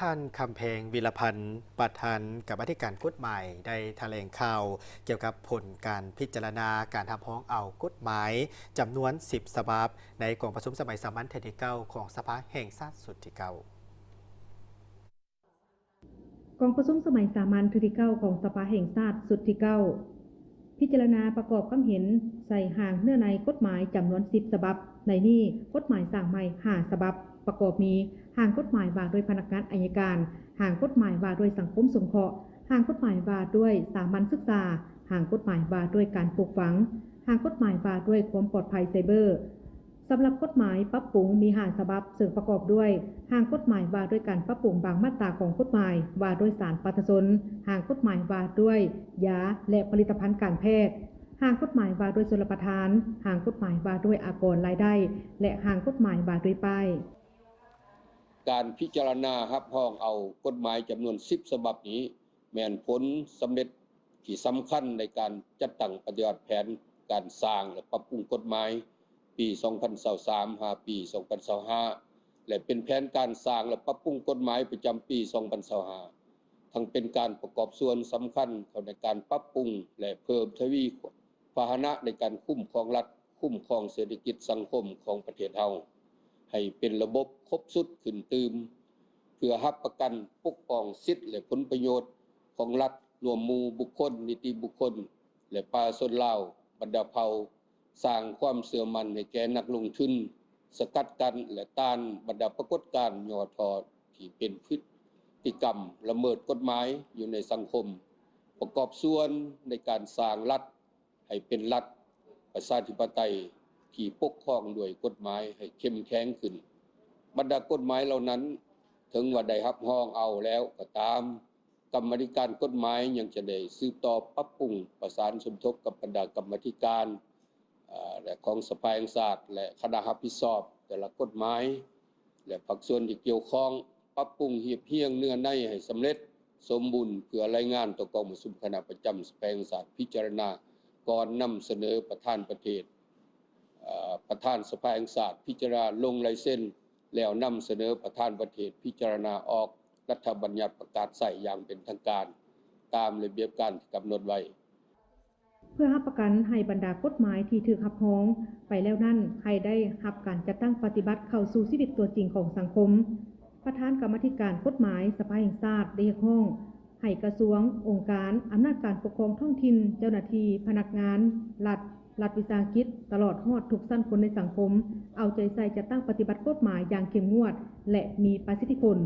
ທ່ານ ຄຳແພງ ວິລະພັນ ປະທານກຳມາທິການກົດໝາຍ ໄດ້ຖະແຫຼງຂ່າວກ່ຽວກັບຜົນການພິຈາລະນາການຮັບຮອງເອົາກົດໝາຍຈຳນວນສິບສະບັບ ໃນກອງປະຊຸມສະໄໝສາມັນເທື່ອທີເກົ້າຂອງສະພາແຫ່ງຊາດຊຸດທີເກົ້າ. ກອງປະຊຸມສະໄໝສາມັນເທື່ອທີເກົ້າຂອງສະພາແຫ່ງຊາດຊຸດທີເກົ້າ ພິຈາລະນາປະກອບຄຳເຫັນໃສ່ຮ່າງເນື້ອໃນກົດໝາຍຈຳນວນສິບສະບັບ, ໃນນີ້ກົດໝາຍສ້າງໃໝ່ຫ້າສະບັບ ປະກອບມີ ຮ່າງກົດໝາຍວ່າດ້ວຍພະນັກງານອັຍະການ, ຮ່າງກົດໝາຍວ່າດ້ວຍສັງຄົມສົງເຄາະ, ຮ່າງກົດໝາຍວ່າດ້ວຍສາມັນສຶກສາ, ຮ່າງກົດໝາຍວ່າດ້ວຍການປູກຝັງ, ຮ່າງກົດໝາຍວ່າດ້ວຍຄວາມປອດໄພໄຊເບີ. ສຳລັບກົດໝາຍປັບປຸງມີຫ້າສະບັບ, ເຊິ່ງປະກອບດ້ວຍ ຮ່າງກົດໝາຍວ່າດ້ວຍການປັບປຸງບາງມາດຕາຂອງກົດໝາຍວ່າດ້ວຍສານປະຊາຊົນ, ຮ່າງກົດໝາຍວ່າດ້ວຍຢາ ແລະ ຜະລິດຕະພັນການແພດ, ຮ່າງກົດໝາຍວ່າດ້ວຍຊົນລະປະທານ, ຮ່າງກົດໝາຍວ່າດ້ວຍອາກອນລາຍໄດ້ ແລະ ຮ່າງກົດໝາຍວ່າດ້ວຍປ້າຍ. ການພິຈາລະນາຮັບຮອງເອົາກົດໝາຍຈຳນວນສິບສະບັບນີ້ ແມ່ນຜົນສຳເລັດທີ່ສຳຄັນໃນການຈັດຕັ້ງປະຕິບັດແຜນການສ້າງ ແລະ ປັບປຸງກົດໝາຍປີສອງພັນຊາວສາມ ຫາປີສອງພັນຊາວຫ້າ ແລະ ເປັນແຜນການສ້າງ ແລະ ປັບປຸງກົດໝາຍປະຈຳປີສອງພັນຊາວຫ້າ ທັງເປັນການປະກອບສ່ວນສຳຄັນເຂົ້າໃນການປັບປຸງ ແລະ ເພີ່ມທະວີພາຫະນະໃນການຄຸ້ມຄອງລັດ, ຄຸ້ມຄອງເສດຖະກິດສັງຄົມຂອງປະເທດເຮົາ ໃຫ້ເປັນລະບົບຄົບຊຸດຂຶ້ນຕື່ມ ເພື່ອຮັບປະກັນປົກປ້ອງສິດ ແລະ ຜົນປະໂຫຍດຂອງລັດ, ລວມໝູ່ບຸກຄົນ, ນິຕິບຸກຄົນ ແລະ ປະຊາຊົນລາວບັນດາເຜົ່າ, ສ້າງຄວາມເຊື່ອໝັ້ນໃຫ້ແກ່ນັກລົງທຶນ, ສະກັດກັ້ນ ແລະ ຕ້ານບັນດາປາກົດການຫຍໍ້ທໍ້ທີ່ເປັນພຶດຕິກຳລະເມີດກົດໝາຍຢູ່ໃນສັງຄົມ, ປະກອບສ່ວນໃນການສ້າງລັດ ໃຫ້ເປັນລັດປະຊາທິປະໄຕທີ່ປົກຄອງດ້ວຍກົດໝາຍໃຫ້ເຂັ້ມແຂງຂຶ້ນ. ບັນດາກົດໝາຍເຫຼົ່ານັ້ນ, ເຖິງວ່າໄດ້ຮັບຮອງເອົາແລ້ວກໍຕາມ, ກຳມາທິການກົດໝາຍຍັງຈະໄດ້ສືບຕໍ່ປັບປຸງ, ປະສານສົມທົບກັບບັນດາກຳມາທິການ ເອີ ແລະ ຂອງສະພາແຫ່ງຊາດ ແລະ ຄະນະຮັບຜິດຊອບແຕ່ລະກົດໝາຍ ແລະ ພາກສ່ວນທີ່ກ່ຽວຂ້ອງ ປັບປຸງຮຽບຮຽງເນື້ອໃນໃຫ້ສຳເລັດສົມບູນ ເພື່ອລາຍງານຕໍ່ກອງປະຊຸມຄະນະປະຈຳສະພາແຫ່ງຊາດພິຈາລະນາ ກ່ອນນຳສະເໜີປະທານປະເທດ, ເອີ ປະທານສະພາແຫ່ງຊາດພິຈາລະນາລົງລາຍເຊັນ ແລ້ວນຳສະເໜີປະທານປະເທດພິຈາລະນາອອກລັດຖະບັນຍັດປະກາດໃຊ້ຢ່າງເປັນທາງການ ຕາມລະບຽບການທີ່ກຳນົດໄວ້. ເພື່ອຮັບປະກັນໃຫ້ບັນດາກົດໝາຍທີ່ຖືກຮັບຮອງໄປແລ້ວນັ້ນ ໃຫ້ໄດ້ຮັບການຈັດຕັ້ງປະຕິບັດເຂົ້າສູ່ຊີວິດຕົວຈິງຂອງສັງຄົມ, ປະທານກຳມາທິການກົດໝາຍສະພາແຫ່ງຊາດໄດ້ຮຽກຮ້ອງໃຫ້ກະຊວງ, ອົງການ, ອຳນາດການປົກຄອງທ້ອງຖິ່ນ, ເຈົ້າໜ້າທີ່, ພະນັກງານລັດ, ລັດວິສາຫະກິດ, ຕະຫຼອດຮອດທຸກຊັ້ນຄົນໃນສັງຄົມ ເອົາໃຈໃສ່ຈັດຕັ້ງປະຕິບັດກົດໝາຍຢ່າງເຂັ້ມງວດ ແລະ ມີປະສິດທິຜົນ.